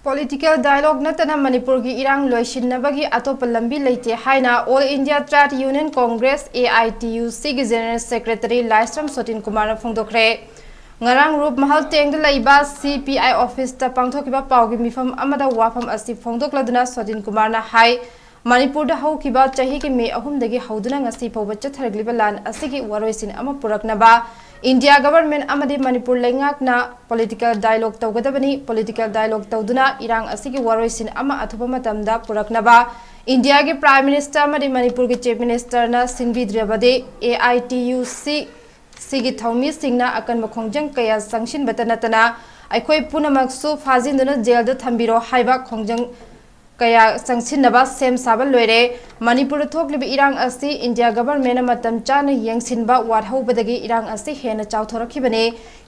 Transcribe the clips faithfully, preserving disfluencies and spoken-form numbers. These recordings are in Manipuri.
ꯄꯣꯂꯤꯇꯤꯀꯦꯜ ꯗꯥꯏꯂꯣꯒ ꯅꯠꯇꯅ ꯃꯅꯤꯄꯨꯔꯒꯤ ꯏꯔꯥꯡ ꯂꯣꯏꯁꯤꯟꯅꯕꯒꯤ ꯑꯇꯣꯞꯄ ꯂꯝꯕꯤ ꯂꯩꯇꯦ ꯍꯥꯏꯅ All India Trade Union Congress, A I T U C, ꯒꯤ ꯖꯦꯅꯔꯦꯜ ꯁꯦꯀ꯭ꯔꯦꯇꯔꯤ ꯂꯥꯏꯁ꯭ꯔꯝ ꯁꯣꯇꯤꯟ ꯀꯨꯃꯥꯔꯅ ꯐꯣꯡꯗꯣꯛꯈ꯭ꯦ꯫ ꯉꯔꯥꯡ ꯔꯨꯞ ꯃꯍꯜ ꯇꯦꯡꯗ ꯂꯩꯕ C P I ꯑꯣꯐꯤꯁꯇ ꯄꯥꯡꯊꯣꯛꯈꯤꯕ ꯄꯥꯎꯒꯤ ꯃꯤꯐꯝ ꯑꯃꯗ ꯋꯥꯐꯝ ꯑꯁꯤ ꯐꯣꯡꯗꯣꯛꯂꯗꯨꯅ ꯁꯣꯇꯤꯟ ꯀꯨꯃꯥꯔꯅ ꯍꯥꯏ, ꯃꯅꯤꯄꯨꯔꯗ ꯍꯧꯈꯤꯕ ꯆꯍꯤꯒꯤ ꯃꯦ ꯑꯍꯨꯝꯗꯒꯤ ꯍꯧꯗꯨꯅ ꯉꯁꯤ ꯐꯥꯎꯕ ꯆꯠꯊꯔꯛꯂꯤꯕ ꯂꯥꯟ ꯑꯁꯤꯒꯤ ꯋꯥꯔꯣꯏꯁꯤꯟ ꯑꯃ ꯄꯨꯔꯛꯅꯕ ꯏꯟꯗꯤꯌꯥ ꯒꯚꯔꯟꯃꯦꯟꯠ ꯑꯃꯗꯤ ꯃꯅꯤꯄꯨꯔ ꯂꯩꯉꯥꯛꯅ ꯄꯣꯂꯤꯇꯤꯀꯦꯜ ꯗꯥꯏꯂꯣꯒ ꯇꯧꯒꯗꯕꯅꯤ꯫ ꯄꯣꯂꯤꯇꯤꯀꯦꯜ ꯗꯥꯏꯂꯣꯒ ꯇꯧꯗꯨꯅ ꯏꯔꯥꯡ ꯑꯁꯤꯒꯤ ꯋꯥꯔꯣꯏꯁꯤꯟ ꯑꯃ ꯑꯊꯨꯕ ꯃꯇꯝꯗ ꯄꯨꯔꯛꯅꯕ ꯏꯟꯗꯤꯌꯥꯒꯤ ꯄ꯭ꯔꯥꯏꯝ ꯃꯤꯅꯤꯁꯇꯔ ꯑꯃꯗꯤ ꯃꯅꯤꯄꯨꯔꯒꯤ chief ꯃꯤꯅꯤꯁꯇꯔꯅ ꯁꯤꯟꯕꯤꯗ꯭ꯔꯕꯗꯤ, A I T U C ꯁꯤꯒꯤ ꯊꯧꯃꯤꯁꯤꯡꯅ ꯑꯀꯟꯕ ꯈꯣꯡꯖꯪ ꯀꯌꯥ ꯆꯪꯁꯤꯟꯕꯇ ꯅꯠꯇꯅ ꯑꯩꯈꯣꯏ ꯄꯨꯝꯅꯃꯛꯁꯨ ꯐꯥꯖꯤꯟꯗꯨꯅ ꯖꯦꯜꯗ ꯊꯝꯕꯤꯔꯣ ꯍꯥꯏꯕ ꯈꯣꯡꯖꯪ ꯀꯌꯥ ꯆꯪꯁꯤꯟꯅꯕ ꯁꯦꯝ ꯁꯥꯕ ꯂꯣꯏꯔꯦ꯫ ꯃꯅꯤꯄꯨꯔꯗ ꯊꯣꯛꯂꯤꯕ ꯏꯔꯥꯡ ꯑꯁꯤ ꯏꯟꯗꯤꯌꯥ ꯒꯚꯔꯟꯃꯦꯟꯠꯅ ꯃꯇꯝ ꯆꯥꯅ ꯌꯦꯡꯁꯤꯟꯕ ꯋꯥꯠꯍꯧꯕꯗꯒꯤ ꯏꯔꯥꯡ ꯑꯁꯤ ꯍꯦꯟꯅ ꯆꯥꯎꯊꯣꯔꯛꯈꯤꯕꯅꯤ꯫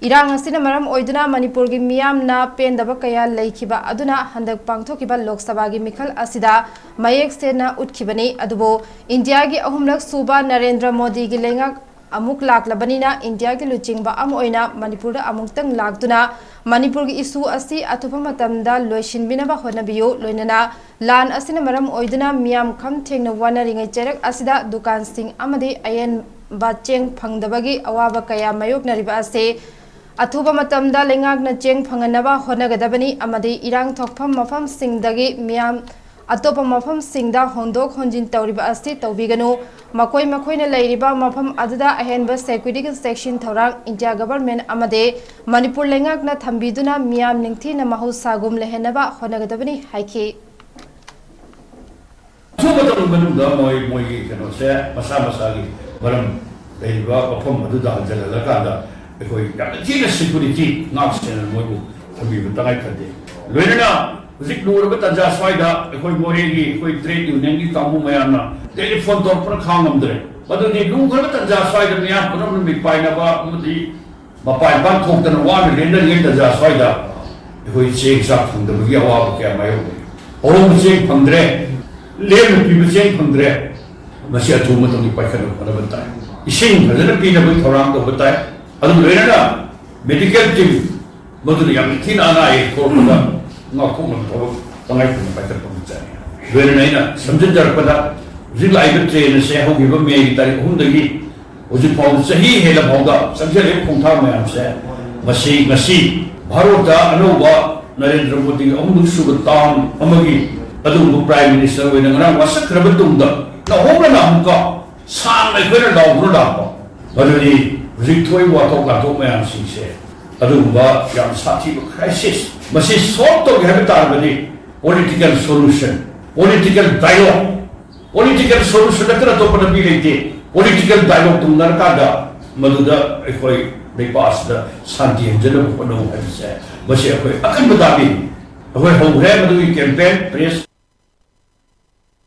ꯏꯔꯥꯡ ꯑꯁꯤꯅ ꯃꯔꯝ ꯑꯣꯏꯗꯨꯅ ꯃꯅꯤꯄꯨꯔꯒꯤ ꯃꯤꯌꯥꯝꯅ ꯄꯦꯟꯗꯕ ꯀꯌꯥ ꯂꯩꯈꯤꯕ ꯑꯗꯨꯅ ꯍꯟꯗꯛ ꯄꯥꯡꯊꯣꯛꯈꯤꯕ ꯂꯣꯛ ꯁꯚꯥꯒꯤ ꯃꯤꯈꯜ ꯑꯁꯤꯗ ꯃꯌꯦꯛ ꯁꯦꯡꯅ ꯎꯠꯈꯤꯕꯅꯤ꯫ ꯑꯗꯨꯕꯨ ꯏꯟꯗꯤꯌꯥꯒꯤ ꯑꯍꯨꯝꯂꯛ ꯁꯨꯕ ꯅꯔꯦꯟꯗ꯭ꯔ ꯃꯣꯗꯤꯒꯤ ꯂꯩꯉꯥꯛ ꯑꯃꯨꯛ ꯂꯥꯛꯂꯕꯅꯤꯅ ꯏꯟꯗꯤꯌꯥꯒꯤ ꯂꯨꯆꯤꯡꯕ ꯑꯃ ꯑꯣꯏꯅ ꯃꯅꯤꯄꯨꯔꯗ ꯑꯃꯨꯛꯇꯪ ꯂꯥꯛꯇꯨꯅ ꯃꯅꯤꯄꯨꯔꯒꯤ ꯏꯁꯨ ꯑꯁꯤ ꯑꯊꯨꯕ ꯃꯇꯝꯗ ꯂꯣꯏꯁꯤꯟꯕꯤꯅꯕ ꯍꯣꯠꯅꯕꯤꯌꯨ꯫ ꯂꯣꯏꯅꯅ ꯂꯥꯟ ꯑꯁꯤꯅ ꯃꯔꯝ ꯑꯣꯏꯗꯨꯅ ꯃꯤꯌꯥꯝ ꯈꯝ ꯊꯦꯡꯅ ꯋꯥꯅꯔꯤꯉꯩ ꯆꯩꯔꯛ ꯑꯁꯤꯗ ꯗꯨꯀꯥꯟꯁꯤꯡ ꯑꯃꯗꯤ ꯑꯌꯦꯟꯕ ꯆꯦꯡ ꯐꯪꯗꯕꯒꯤ ꯑꯋꯥꯕ ꯀꯌꯥ ꯃꯥꯌꯣꯛꯅꯔꯤꯕ ꯑꯁꯤ ꯑꯊꯨꯕ ꯃꯇꯝꯗ ꯂꯩꯉꯥꯛꯅ ꯆꯦꯡ ꯐꯪꯍꯟꯅꯕ ꯍꯣꯠꯅꯒꯗꯕꯅꯤ ꯑꯃꯗꯤ ꯏꯔꯥꯡ ꯊꯣꯛꯐꯝ ꯃꯐꯝꯁꯤꯡꯗꯒꯤ ꯃꯤꯌꯥꯝ ꯑꯇꯣꯞꯄ ꯃꯐꯝꯁꯤꯡꯗ ꯍꯣꯟꯗꯣꯛ ꯍꯣꯟꯖꯤꯟ ꯇꯧꯔꯤꯕ ꯑꯁꯤ ꯇꯧꯕꯤꯒꯅꯨ꯫ ꯃꯈꯣꯏ ꯃꯈꯣꯏꯅ ꯂꯩꯔꯤꯕ ꯃꯐꯝ ꯑꯗꯨꯗ ꯑꯍꯦꯟꯕ ꯁꯦꯀ꯭ꯌꯨꯔꯤꯇꯤꯒꯤ ꯆꯦꯛꯁꯤꯟ ꯊꯧꯔꯥꯡ ꯏꯟꯗꯤꯌꯥ ꯒꯚꯔꯟꯃꯦꯟꯠ ꯑꯃꯗꯤ ꯃꯅꯤꯄꯨꯔ ꯂꯩꯉꯥꯛꯅ ꯊꯝꯕꯤꯗꯨꯅ ꯃꯤꯌꯥꯝ ꯅꯤꯡꯊꯤꯅ ꯃꯍꯧꯁꯥꯒꯨꯝ ꯂꯩꯍꯟꯅꯕ ꯍꯣꯠꯅꯒꯗꯕꯅꯤ ꯍꯥꯏꯈꯤ꯫ ꯑꯊꯨꯕ ꯃꯇꯝꯒꯤ ꯃꯅꯨꯡꯗ ꯃꯣꯏ ꯃꯣꯏꯒꯤ ꯀꯩꯅꯣꯁꯦ ꯃꯁꯥ ꯃꯁꯥꯒꯤ ꯃꯔꯝ ꯂꯩꯔꯤꯕ ꯃꯐꯝ ꯑꯗꯨꯗ ꯍꯟꯖꯜꯍꯜꯂꯀꯥꯟꯗ ꯑꯩꯈꯣꯏ ꯌꯥꯝꯅ ꯊꯤꯅ ꯁꯦꯀ꯭ꯌꯨꯔꯤꯇꯤ ꯉꯥꯛ ꯁꯦꯟꯅ ꯃꯣꯏꯕꯨ ꯊꯝꯕꯤꯕ ꯇꯉꯥꯏ ꯐꯗꯦ꯫ ꯂꯣꯏꯅꯅ ꯍꯧꯖꯤꯛ ꯂꯨꯔꯕ ꯇꯥꯟꯖꯥ ꯁ꯭ꯋꯥꯏꯗ ꯑꯩꯈꯣꯏ ꯃꯣꯔꯦꯒꯤ ꯑꯩꯈꯣꯏ ꯇ꯭ꯔꯦꯗ ꯌꯨꯅꯤꯌꯟꯒꯤ ꯀꯥꯡꯕꯨ ꯃꯌꯥꯝꯅ ꯇꯦꯂꯤꯐꯣꯟ ꯇꯧꯔꯛꯄꯅ ꯈꯥꯡꯉꯝꯗ꯭ꯔꯦ꯫ ꯃꯗꯨꯗꯤ ꯂꯨꯈ꯭ꯔꯕ ꯇꯥꯟꯖꯥ ꯁ꯭ꯋꯥꯏꯗ ꯃꯤꯌꯥꯝ ꯄꯨꯝꯅꯃꯛ ꯅꯨꯃꯤꯠ ꯄꯥꯏꯅꯕ ꯑꯃꯗꯤ ꯃꯄꯥꯟ ꯏꯄꯥꯟ ꯊꯣꯛꯇꯅ ꯋꯥꯅ ꯂꯦꯟꯅꯔꯤꯉꯩ ꯇꯥꯟꯖꯥ ꯁ꯭ꯋꯥꯏꯗ ꯑꯩꯈꯣꯏ ꯆꯦꯡ ꯆꯥꯛ ꯐꯪꯗꯕꯒꯤ ꯑꯋꯥꯕ ꯀꯌꯥ ꯃꯥꯌꯣꯛꯅꯩ꯫ ꯑꯍꯣꯡꯕ ꯆꯦꯡ ꯐꯪꯗ꯭ꯔꯦ, ꯂꯦꯝꯅ ꯄꯤꯕ ꯆꯦꯡ ꯐꯪꯗ꯭ꯔꯦ꯫ ꯃꯁꯤ ꯑꯊꯨꯕ ꯃꯇꯝꯗ ꯄꯥꯏꯈꯠꯅꯕ ꯍꯣꯠꯅꯕ ꯇꯥꯏ꯫ ꯏꯁꯤꯡ ꯐꯖꯅ ꯄꯤꯅꯕꯒꯤ ꯊꯧꯔꯥꯡ ꯇꯧꯕ ꯇꯥꯏ꯫ ꯑꯗꯨꯒ ꯂꯣꯏꯅꯅ ꯃꯦꯗꯤꯀꯦꯜ ꯇꯤꯝ ꯃꯗꯨꯅ ꯌꯥꯝꯅ ꯊꯤꯅ ꯑꯅꯥ ꯑꯌꯦꯛ ꯊꯣꯛꯂꯛꯄꯗ ꯉꯥꯛꯊꯣꯛꯅꯕ ꯊꯕꯛ ꯇꯉꯥꯏ ꯐꯗꯅ ꯄꯥꯏꯈꯠꯄ ꯑꯃ ꯆꯪꯉꯤ꯫ ꯂꯣꯏꯅꯅ ꯑꯩꯅ ꯁꯝꯖꯤꯟꯖꯔꯛꯄꯗ, ꯍꯧꯖꯤꯛ ꯂꯥꯛꯏꯕ ꯇ꯭ꯔꯦꯟ ꯑꯁꯦ ꯍꯧꯈꯤꯕ ꯃꯦꯒꯤ ꯇꯥꯔꯤꯛ ꯑꯍꯨꯝꯗꯒꯤ ꯍꯧꯖꯤꯛ ꯐꯥꯎꯕ ꯆꯍꯤ ꯍꯦꯜꯂ ꯐꯥꯎꯗ ꯆꯪꯁꯤꯜꯂꯤꯕ ꯈꯣꯡꯊꯥꯡ ꯃꯌꯥꯝꯁꯦ, ꯃꯁꯤ ꯉꯁꯤ ꯚꯥꯔꯠꯇ ꯑꯅꯧꯕ ꯅꯔꯦꯟꯗ꯭ꯔ ꯃꯣꯗꯤꯒꯤ ꯑꯍꯨꯝꯂꯛ ꯁꯨꯕ ꯇꯥꯔꯝ ꯑꯃꯒꯤ ꯑꯗꯨꯒꯨꯝꯕ ꯄ꯭ꯔꯥꯏꯝ ꯃꯤꯅꯤꯁꯇꯔ ꯑꯣꯏꯅ ꯉꯔꯥꯡ ꯋꯥꯁꯛꯈ꯭ꯔꯕ ꯇꯨꯡꯗ ꯅꯧꯍꯧꯅꯅ ꯑꯃꯨꯛꯀ ꯁꯥꯡꯅ ꯑꯩꯈꯣꯏꯅ ꯂꯥꯎꯗꯨꯅ ꯂꯥꯛꯄ, ꯃꯗꯨꯗꯤ ꯍꯧꯖꯤꯛ ꯊꯣꯛꯏꯕ ꯋꯥꯊꯣꯛ ꯂꯥꯟꯊꯣꯛ ꯃꯌꯥꯝꯁꯤꯡꯁꯦ ꯑꯗꯨꯒꯨꯝꯕ ꯌꯥꯝ ꯁꯥꯊꯤꯕ ꯀ꯭ꯔꯥꯏꯁꯤꯁ, ꯃꯁꯤ ꯁꯣꯜꯕ ꯇꯧꯒꯦ ꯍꯥꯏꯕ ꯇꯥꯔꯕꯗꯤ political solution, political dialogue, political solution ꯅꯠꯇꯅ ꯑꯇꯣꯞꯄ ꯂꯝꯕꯤ ꯂꯩꯇꯦ꯫ Political dialogue ꯇꯧꯅꯔꯀꯥꯟꯗ ꯃꯗꯨꯗ ꯑꯩꯈꯣꯏ ꯂꯩꯄꯥꯛ ꯑꯁꯤꯗ ꯁꯥꯟꯇꯤ ꯍꯟꯖꯅꯕ ꯍꯣꯠꯅꯧ ꯍꯥꯏꯕꯁꯦ, ꯃꯁꯤ ꯑꯩꯈꯣꯏ ꯑꯀꯟꯕ ꯗꯥꯕꯤꯅꯤ꯫ ꯑꯩꯈꯣꯏ ꯍꯧꯈ꯭ꯔꯦ ꯃꯗꯨꯒꯤ campaign, press